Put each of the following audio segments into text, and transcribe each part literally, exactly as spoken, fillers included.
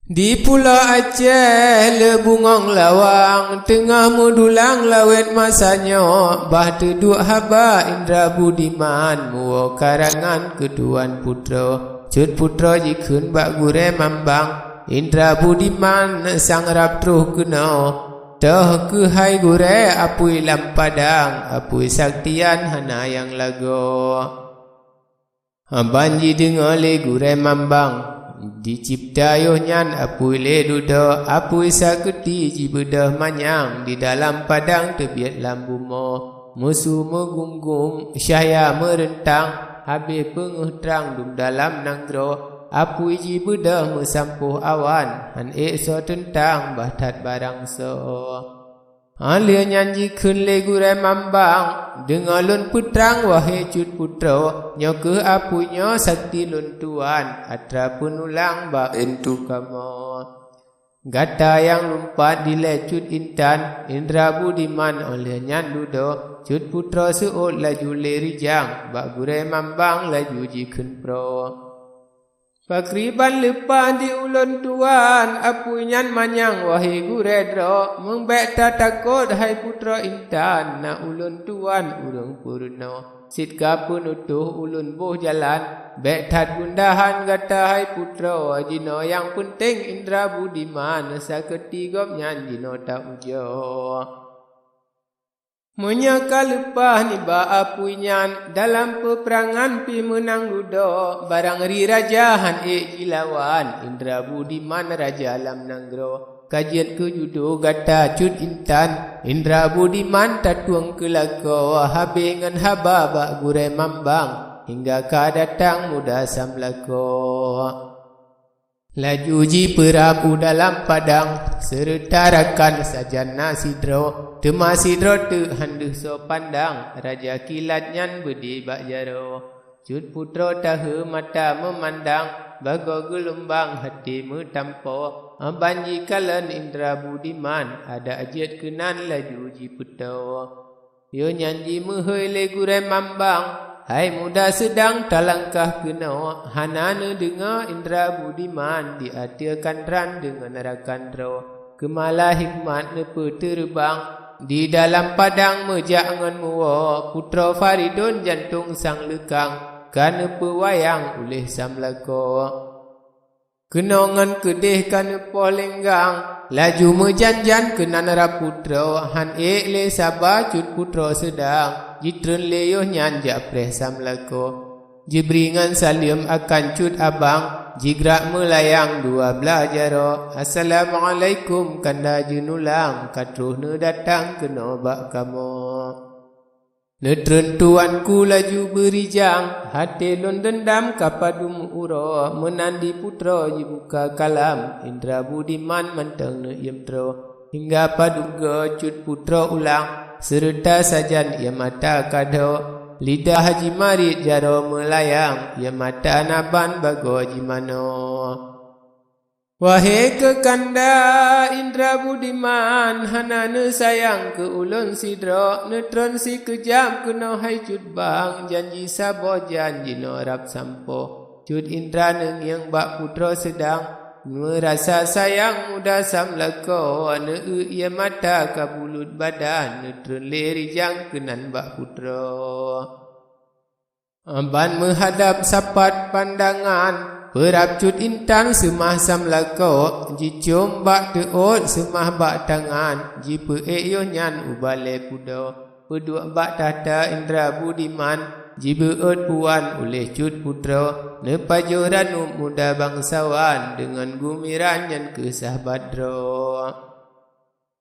Di Pulo Aceh le bungöng lawang, teungoh meudulang lawét masa nyoe, bah teuduek haba Indra Budiman muwoe karangan keu tuan putroe. Cut Putroe jikheun bak gurée mambang, Indra Budiman sang rab troh keunoe. Toh keuhai gurée apui lam padang, apui saktian hana nyang lagoe. Ban jideungoe lé gurée mambang, jicipta yoh nyan apui lé dudoe, apui sakeuti jibeudôh manyang, di dalam padang teubiet lam bumoe. Meusu meugum-gum, cahya meureuntang, habéh peungeuh trang dum dalam nanggroe. Apui jibeudôh meusampôh awan, han ék soe teuntang, bah that barang soe. Óh lheueh nyan jikheun lé gurée mambang, deungoe lôn peutrang, wahé Cut Putroe, nyoe kheueh apui nyoe sakti lôn tuan, atra peunulang bak entu kamoe. Gata nyang lumpat dilée Cut Intan, Indra Budiman óh lheueh nyan dudoe, Cut Putroe seuôt laju lé rijang, bak gurée mambang laju jikheun proe. Pakriban leupah di ulôn tuan, apui nyan manyang, wahé gurée droe, meubék tatakot, hai Putroe Intan, na ulôn tuan ureuëng peurunoe. Cit ka peunutoh ulôn boh jalan, bék that gundahan gata, hai Putroe, jinoe nyang peunteng Indra Budiman, sakeuti gobnyan jinoe ta-ujoe. Meunyoe ka leupah nibak apui nyan, dalam peupeurangan pih meunang dudoe, barang ri raja han ék jilawan, Indra Budiman raja lam nanggroe. Ka jeuet keu judoe gata Cut Intan, Indra Budiman tatueng keu lakoe, habéh ngon haba bak gurée mambang, hingga ka datang muda sam lakoe. Laju jipeurab u dalam padang, seureuta rakan sajan na sidroe, teuma sidroe teuk han deuh soe pandang, Raja Kilat nyan beudé bak jaroe. Cut Putroe tahe mata meumandang, bagoe geulumbang haté meutampo, ban jikalon Indra Budiman, adak jeuet keunan laju jipeutoe. Yoh nyan jimeuhôi lé gurée mambang, hai muda seudang talangkah keunoe, hana neudeungoe Indra Budiman di ateueh kantran deungon rakan droe. Keumala hikmat neupeuteureubang, di dalam padang meujak ngon muwoe, Putroe Faridun jantong sang leukang, ka neupeuwayang uléh sam lakoe. Keunoe ngon keudeh ka neupoh lenggang, laju meujan-jan keunan rab putroe, han ék lé saba Cut Putroe seudang, jitreun lé yoh nyan jak preh sam lakoe. Jibri ngon saleuem akan Cut Abang, jigrak meulayang dua blaih jaroe, "Assalamualaikum kanda jeunulang, ka troh neudatang keunoe bak kamoe." Neutreun tuanku laju beurijang, até lôn deundam ka padum uroe, meunan di putroe jibuka kalam, Indra Budiman mantong neuiem droe. Hingga padum goe Cut Putroe ulang, seureuta sajan ie mata ka dho, lidah jimarit jaroe meulayang, ie mata na ban bagoe jimanoe. Wahé keukanda Indra Budiman, hana neusayang keu ulôn sidroe, neutreun sikeujab keunoe hai Cut Bang, janji saboh jan jinoe rab sampoe. Cut Indra neungieng bak putroe seudang, meurasa sayang muda sam lakoe, neueu ie mata ka bulut badan, neutreun lé rijang keunan bak putroe. Ban meuhadab sapat pandangan, peurab Cut Intan seumah sam lakoe, jicom bak teuôt seumah bak tangan, jipeuék yoh nyan u balée pudoe. Peuduek bak takhta Indra Budiman, jibeuôt puan uléh Cut Putroe, neupajoh ranup muda bangsawan, deungon gumiran nyan keu sahabat droe.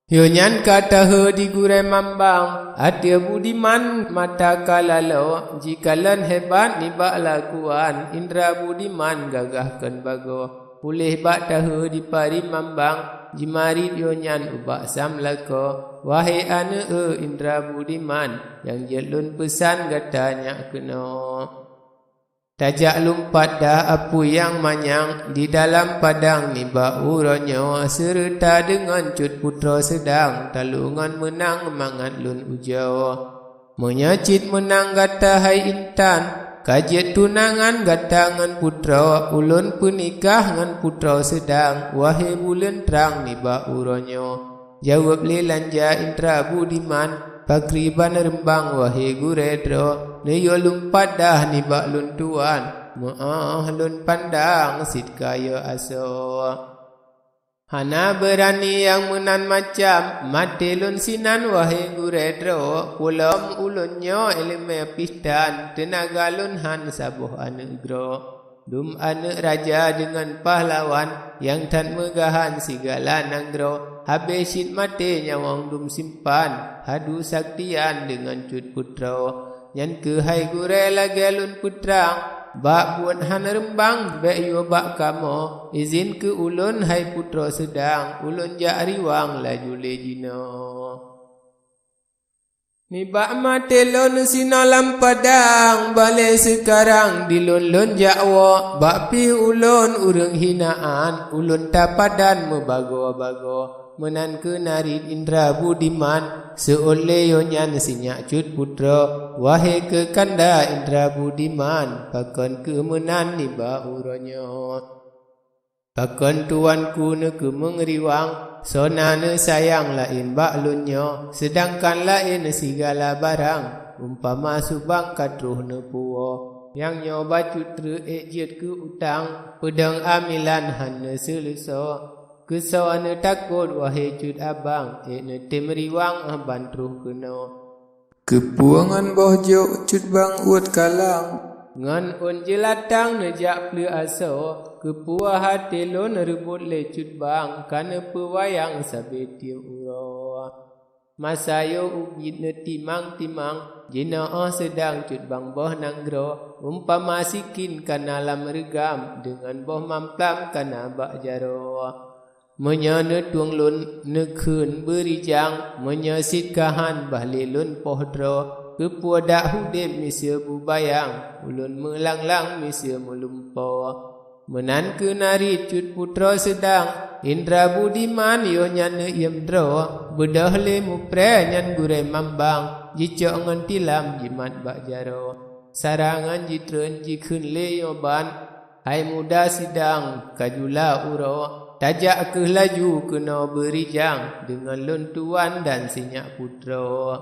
Yoh nyan ka tahe di gurée mambang, ateueh Budiman mata ka laloe, jikalon hebat nibak lakuan, Indra Budiman gagah kon bagoe. Puléh bak tahe di pari mambang, jimarit yoh nyan ubak sam lakoe, "Wahé aneuëk Indra Budiman, nyang jeuet lôn peusan gata nyak keunoe." Tajak lumpat dah apui nyang manyang di dalam padang nibak uroe nyoe, seureuta deungon Cut Putroe seudang, talungon meunang mangat lôn ujoe. Meunyoe cit meunang gata hai Intan, Ka jeuet tunangan gata ngon putroe, ulôn peunikah ngon putroe seudang, wahé buleuen trang nibak uroe nyoe. Jaweueb lé lanja Indra Budiman, pakriban reumbang wahé gurée droe, neuyue lôn padah nibak lôn tuan, meu'ah lôn pandang cit kayée asoe. Hana beurani nyang meunan macam, maté lôn sinan wahé gurée droe, peue lom ulôn nyoe iéleumé pih tan, teunaga lôn han saboh aneuëk droe. Dum aneuëk raja deungon pahlawan, nyang that meugahan sigala nanggroe, habéh cit maté nyawöng dum simpan, hadu saktian deungon cut putroe. Nyan keuhai gurée lagée lôn peutrang, bak buet hana reumbang bék yue bak kamoe, izin keu ulôn hai putroe seudang, ulôn jak riwang laju lé jinoe. Nibak maté lôn sinoe lam padang, balée seukarang di lôn lôn jak woe, bak pih ulôn ureuëng hinaan, ulôn tapadan meubagoe-bagoe. Meunan keuh narit Indra Budiman, seuôt lé yoh nyan sinyak cut putroe, wahé keu kanda Indra Budiman, pakon keuh meunan nibak uroe nyoe. Pakon tuanku neukeumeung riwang, soe na neusayang laén bak lôn nyoe, seudangkan laén sigala barang, umpama subang ka troh neupuwoe. Nyang nyoe bacut treuk ék jeuet keu utang, peudong amilan han neuseuleusoe. Keusoe neutakot wahé cut abang, ék neutem riwang ban troh keunoe. Keupeue ngon boh jok cut bang uet kalang, ngon ôn jeulatang neujak pleueh asoe, keupeue até lôn reubot lé cut bang, ka neupeuwayang sabe tieb uroe. Masa yoh ubit neutimang-timang, jinoe seudang cut bang boh nanggroe, umpama sikin ka na lam reugam, deungon boh mamplam ka na bak jaroe. Meunyoe neutueng lôn neukheun beurijang, meunyoe cit ka han bah lé lôn poh droe, keupeue dak udeb miseue bubayang, ulôn meulanglang miseue meulumpoe. Meunan keuh narit cut putroe seudang, Indra Budiman yoh nyan neuiem droe, beudôh lé muprée nyan gurée mambang, jicok ngon tilam jimat bak jaroe. Sarangan jitreun jikheun lé nyoe ban, hai muda sidang ka jula uroe, tajak kheueh laju keunoe beurijang deungon lôn tuan dan sinyak putroe.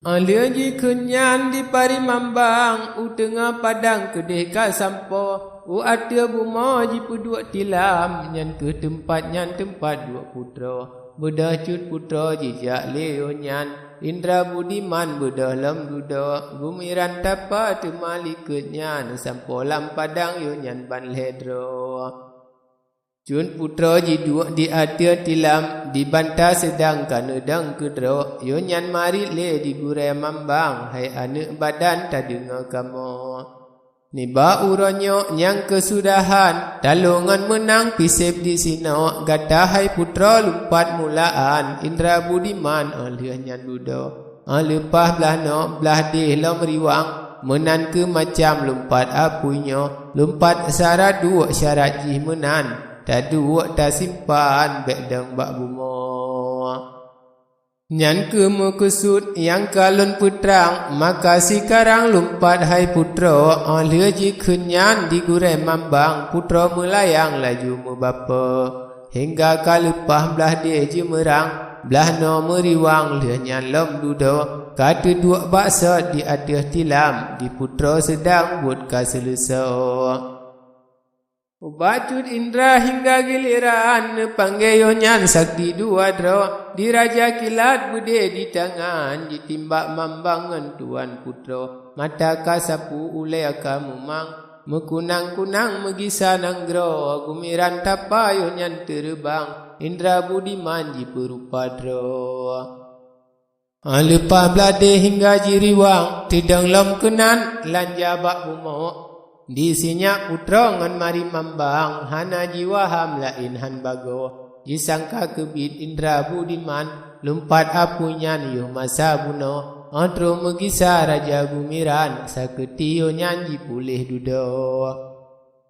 Óh lheueh jikheun nyan di Pari Mambang, u teungoh padang keudeh ka sampoe, u ateueh bumoe jipeuduek tilam, nyan kheueh teumpat nyan teumpat duek putroe. Beudôh cut putroe jijak lé yoh nyan, Indra Budiman beudôh lom dudoe, Gumiran Tapa teuma likot nyan, sampoe lam padang yoh nyan ban lhée droe. Cut putroe jiduek di ateueh tilam, di banta seudang ka neudong keudroe, yoh nyan marit lé di gurée mambang, hai aneuëk badan tadeungoe kamoe. Nibak uroe nyoe nyang keusudahan, talo ngon meunang pih seb disinoe, gata hai putroe lumpat mulaan, Indra Budiman óh lheueh nyan dudoe. Óh leupah blaih noe blaih deh lom riwang, meunan keuh macam lumpat apui nyoe, lumpat syarat duek syarat jih meunan, taduek tasimpan bék dong bak bumoe. Nyan keuh meukeusut nyang ka lôn peutrang, maka sikarang lumpat hai putroe, óh lheueh jikheun nyan di gurée mambang, putroe meulayang laju meubapoe. Hingga ka leupah blaih deh jeumeurang, blaih noe meuriwang lheueh nyan lom dudoe, ka teuduek bak sot di ateueh tilam, di putroe seudang buet ka seuleusoe. Ubak cut Indra hingga gileran, neupanggée yoh nyan sakti dua droe, di Raja Kilat beudeh di tangan, jitimbak mambang ngon tuan putroe, mata ka sapu ulée ka mumang, meukunang-kunang meugisa nanggroe, Gumiran Tapa yoh nyan teureubang, Indra Budiman jipeurupa droe. Leupah blaih deh hingga jiriwang, teudong lom keunan lanja bak bumoe. Di sinyak putroe ngon Pari Mambang, hana jiwaham laén han bagoe. Jisangka keubiet Indra Budiman, lumpat apui nyan yoh masa bunoe. Óh troh meugisa Raja Gumiran, sakeuti yoh nyan jipuléh dudoe.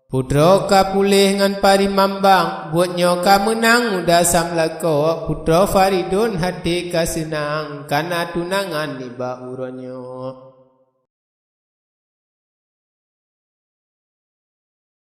Putroe ka puléh ngon Pari Mambang, buet nyoe ka meunang muda sam lakoe, putroe Faridun haté ka seunang, ka na tunangan nibak uroe nyoe.